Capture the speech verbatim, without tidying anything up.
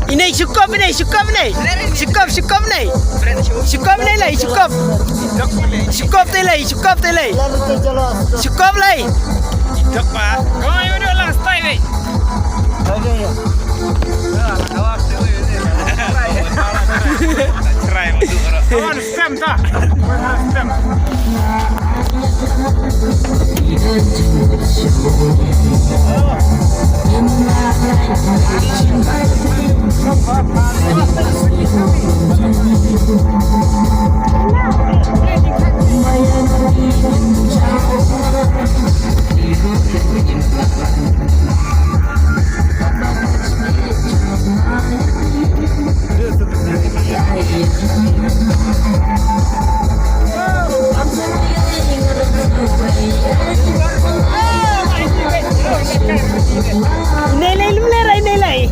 Inei, shu kop inei, shu kop inei. Shu kop, shu kop inei. Shu kop inei lei, shu kop. Shu kop te lei, shu kop te lei. Shu kop lei. Try. Stem ta. Stem. Inei lei, lum lei, rai inei lei.